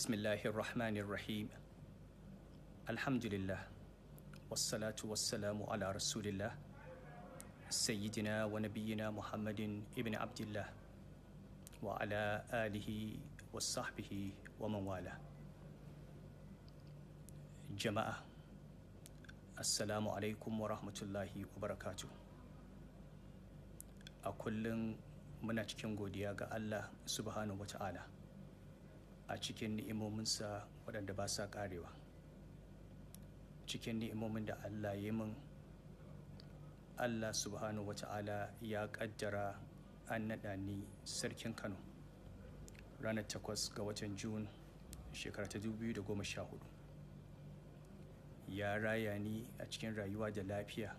Bismillahir Rahmanir Rahim. Alhamdulillah. Wassalatu wassalamu ala Rasulillah. Sayyidina wa nabiyyina Muhammadin ibn Abdullah wa ala alihi wa sahbihi wa man wala. Jama'a, assalamu alaikum wa rahmatullahi wa barakatuh. A kullum muna cikin godiya ga Allah subhanahu wa ta'ala a cikin ni'imominsa waɗanda ba sa ƙarewa. Cikin ni'imomin da Allah ya min, Allah subhanahu wa ta'ala ya ƙaddara an naɗa ni sarkin Kano ranar 8 ga watan Jun shekara ta 2014. Ya raya ni a cikin rayuwa da lafiya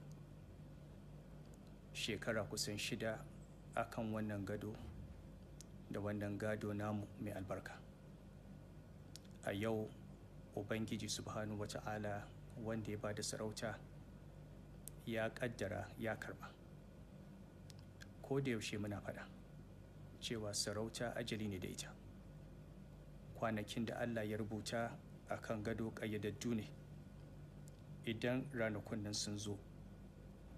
shekara kusan 6 akan wannan gado da wannan gado namu mai albarka. A yau Ubangiji subhanahu wa ta'ala wanda ya bada sarauta ya kaddara ya karba. Ko da yaushe muna faɗa cewa sarauta ajali ne da ita. Kwanakin da Allah ya rubuta akan gado ƙayyadaddu ne. Idan ranakun nan sun zo,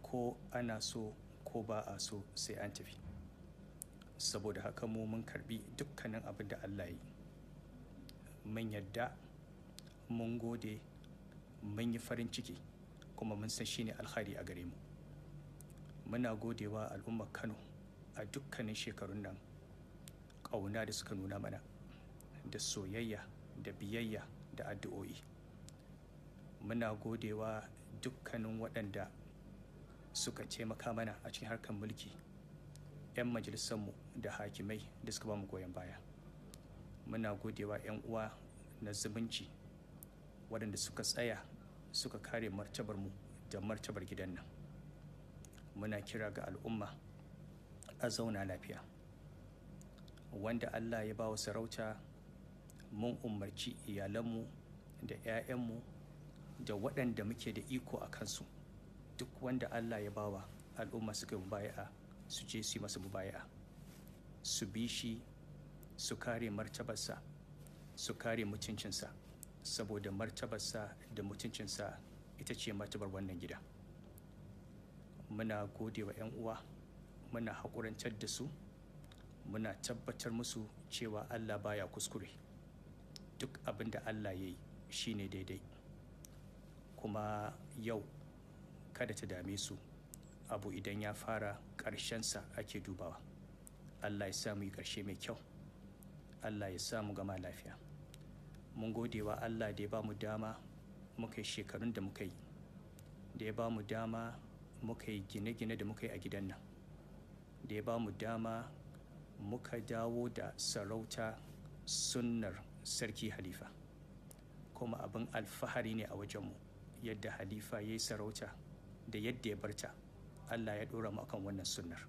ko ana so ko ba a so sai an tafi. Saboda haka mu mun karbi dukkanin abin da Allah yi. Mun yadda, mun gode, mun yi farin ciki, kuma mun san shine alkhairi a gare mu. Muna godewa al'ummar Kano a dukkanin shekarun nan, ƙauna da suka nuna mana, da soyayya, da biyayya, da addu'o'i. Muna godewa dukkanin waɗanda suka taimaka mana a cikin harkar mulki, 'yan majalisarmu da hakimai da suka ba mu goyon baya. Muna godewa 'yan uwa na zumunci waɗanda suka tsaya suka kare martabarmu da martabar gidan nan. Muna kira ga al'umma a zauna lafiya. Wanda Allah ya ba wa sarauta, mun umarci iyalanmu da 'ya'yanmu da waɗanda muke da iko a kansu. Duk wanda Allah ya bawa al'umma suka yi mubaya'a, su je su yi masa mubaya'a, su bi shi, su kare martabarsa, su kare mutuncinsa, saboda martabarsa da mutuncinsa ita ce martabar wannan gida. Muna gode wa 'yan uwa, muna haƙurantar da su, muna tabbatar musu cewa Allah baya kuskure. Duk abin da Allah ya yi shine daidai. Kuma yau kada ta dame su, abu idan ya fara ƙarshensa ake dubawa. Allah ya sa mu yi ƙarshe mai kyau. Allah ya sa mu gama lafiya. Mun gode wa Allah da ya ba mu dama muka yi shekarun da muka yi, da ya ba mu dama muka yi gine-gine da muka yi a gidan nan, da ya ba mu dama muka dawo da sarauta sunnar sarki Halifa. Kuma abin alfahari ne a wajenmu yadda Halifa ya yi sarauta da yadda ya barta. Allah ya ɗora mu akan wannan sunnar.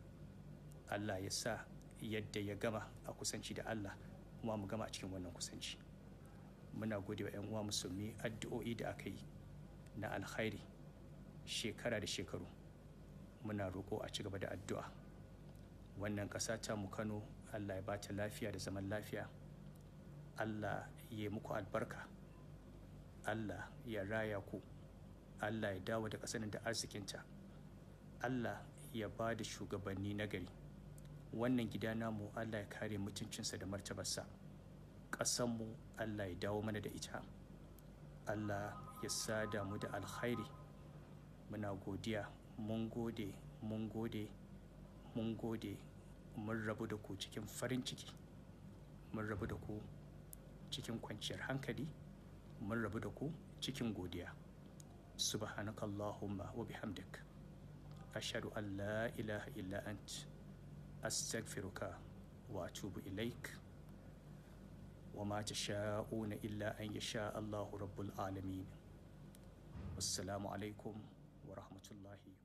Allah ya sa yadda ya gama a kusanci da Allah, kuma mu gama a cikin wannan kusanci. Muna gode wa 'yan uwa musulmi addu'o'i da aka yi na alkhairi shekara da shekaru. Muna roƙo a ci gaba da addu'a. Wannan ƙasa ta mu Kano, Allah ya ba ta lafiya da zaman lafiya. Allah ya yi muku albarka. Allah ya raya ku. Allah ya dawo da ƙasar da arzikinta. Allah ya ba da shugabanni nagari. Wannan gida namu Allah ya kare mutuncinsa da martabarsa. Ƙasanmu Allah ya dawo mana da ita. Allah ya sada mu da alkhairi. Muna godiya, mun gode, mun gode, mun gode. Mun rabu da ku cikin farin ciki. Mun rabu da ku cikin kwanciyar hankali. Mun rabu da ku cikin godiya. Subhanakallahumma wa bihamdik. Ashhadu an la ilaha illa ant. Astaghfiruka wa atubu ilaik. Wa ma tasha'una illa an yasha Allahu rabbul alamin. Wassalamu alaikum wa rahmatullahi.